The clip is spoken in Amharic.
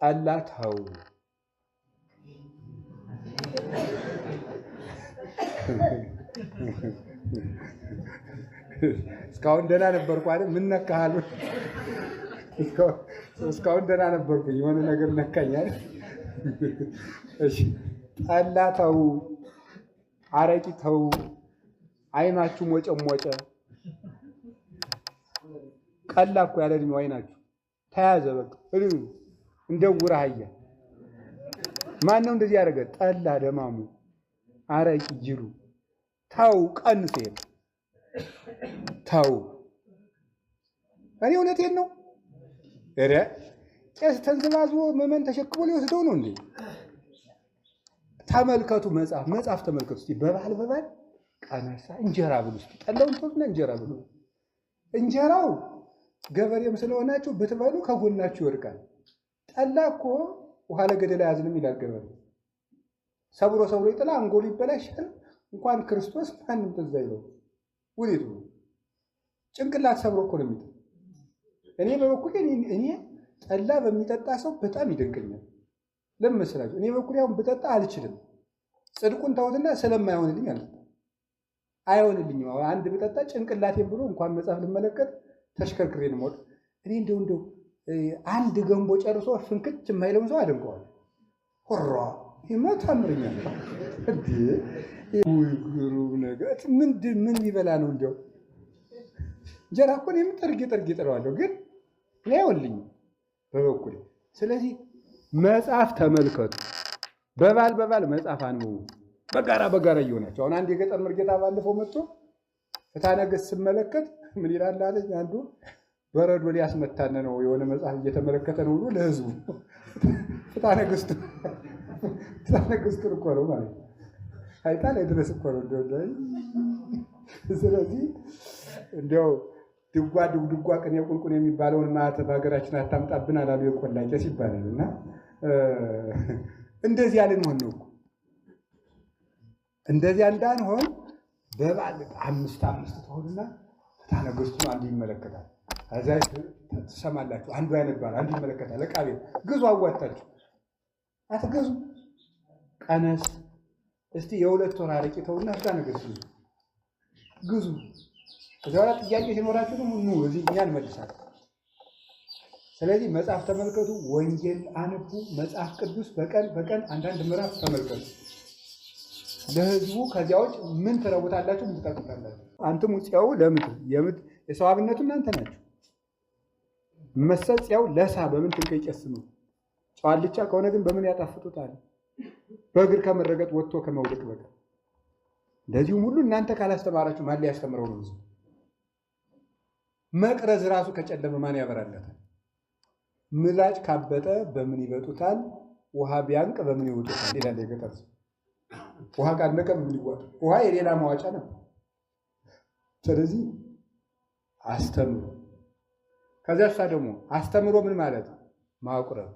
ጠላ ተው። እስካሁን ደህና ነበርኩ አይደል? ምን ነካሃል? እስካሁን ደህና ነበርኩኝ፣ የሆነ ነገር ነካኝ አይደል? እሺ ጠላ ተው፣ አረቂ ተው፣ አይናችሁ ሞጨ ሞጨ ቀላ እኮ ያለ እድሜው አይናችሁ ተያዘ። በቃ እንደ ዕውር አህያ። ማን ነው እንደዚህ ያደረገ? ጠላ ደማሙ፣ አረቂ ጅሉ። ተው ቀንሱ፣ ይሄን ተው። እኔ እውነቴን ነው። ኧረ ቄስ ተንዘባዝቦ ምዕመን ተሸክሞ ሊወስደው ነው እንዴ? ተመልከቱ፣ መጽሐፍ መጽሐፍ ተመልከቱ እስቲ። በባል በባል ቀነሳ እንጀራ ብሉ እስቲ። ጠላውን ተውትና እንጀራ ብሉ። እንጀራው ገበሬም ስለሆናችሁ ብትበሉ ከጎናችሁ ይወድቃል። ጠላ እኮ ውሃ ለገደል አያዝንም ይላል ገበሬ። ሰብሮ ሰብሮ ይጥላ፣ አንጎሉ ይበላሻል። እንኳን ክርስቶስ ማንም ትዝ አይለው። ውዴቱ ጭንቅላት ሰብሮ እኮ ነው የሚጥል። እኔ በበኩሌ እኔ ጠላ በሚጠጣ ሰው በጣም ይደንቀኛል። ለምን መሰላችሁ? እኔ በበኩሌ አሁን ብጠጣ አልችልም። ጽድቁን ተውትና ስለማይሆንልኝ አልጠጣም። አይሆንልኝም። አሁን አንድ ብጠጣ ጭንቅላቴን ብሎ እንኳን መጽሐፍ ልመለከት ተሽከርክሬ ነው የምወጣው። እኔ እንደው እንደው አንድ ገንቦ ጨርሶ ፍንክች የማይለውን ሰው አደንቀዋለሁ። ሆራ ይሄማ ታምረኛ ነው እንዴ! ውይ ግሩም ነገር! ምንድን ምን የሚበላ ነው? እንደው እንጀራ እኮ እኔም ጠርጌ ጠርጌ ጥለዋለሁ፣ ግን እኔ አይሆንልኝም በበኩሌ። ስለዚህ መጽሐፍ ተመልከቱ። በባል በባል መጽሐፍ አንብቡ። በጋራ በጋራ እየሆናቸው አሁን አንድ የገጠር መርጌታ ባለፈው መጥቶ ፍትሐ ነገሥት ስመለከት ምን ይላል አለኝ። አንዱ በረዶ ሊያስመታን ነው የሆነ መጽሐፍ እየተመለከተ ነው ብሎ ለሕዝቡ ፍትሐ ነገሥቱን እኮ ነው ማለት ነው። አይጣ ላይ ድረስ እኮ ነው። እንደው ስለዚህ እንዲያው ድጓ ድጓ ቅኔ ቁንቁን የሚባለውን ማዕተብ በሀገራችን አታምጣብን አላሉ የቆላ ቄስ ይባላል። እና እንደዚያ ልንሆን ነው እኮ እንደዚያ እንዳንሆን በባል አምስት አምስት ትሆኑና ፍትሐ ነገሥቱን አንዱ ይመለከታል። ከዚያ ትሰማላችሁ፣ አንዱ ያነባል፣ አንዱ ይመለከታል። ዕቃ ቤት ግዙ፣ አዋጣችሁ አትገዙ፣ ቀነስ እስቲ የሁለት ወር አረቂ ተውና ፍትሐ ነገሥት ግዙ ግዙ። ከዚያ በኋላ ጥያቄ ሲኖራችሁ ደግሞ ኑ እዚህ እኛ እንመልሳለን። ስለዚህ መጽሐፍ ተመልከቱ፣ ወንጌል አንቡ፣ መጽሐፍ ቅዱስ በቀን በቀን አንዳንድ ምዕራፍ ተመልከቱ። ለህዝቡ ከዚያ ውጭ ምን ትረቡታላችሁ? ምን ትጠቅሙታላችሁ? አንትሙ ጽያው ለምድር የምድር የሰው አብነቱ እናንተ ናችሁ። መሰጽያው ለሳ በምን ትንከይጨስሙ ጨው አልጫ ከሆነ ግን በምን ያጣፍጡታል? በእግር ከመረገጥ ወጥቶ ከመውደቅ በቀር። እንደዚሁም ሁሉ እናንተ ካላስተማራችሁ ማን ሊያስተምረው ነው? ህዝቡ መቅረዝ ራሱ ከጨለመ ማን ያበራለታል? ምላጭ ካበጠ በምን ይበጡታል? ውሃ ቢያንቅ በምን ይውጡታል? ይላል የገጠር ሰው። ውሃ ካነቀ በምን ይዋጣል? ውሃ የሌላ ማዋጫ ነበር። ስለዚህ አስተምሮ። ከዚያ እሷ ደግሞ አስተምሮ ምን ማለት ማቁረብ፣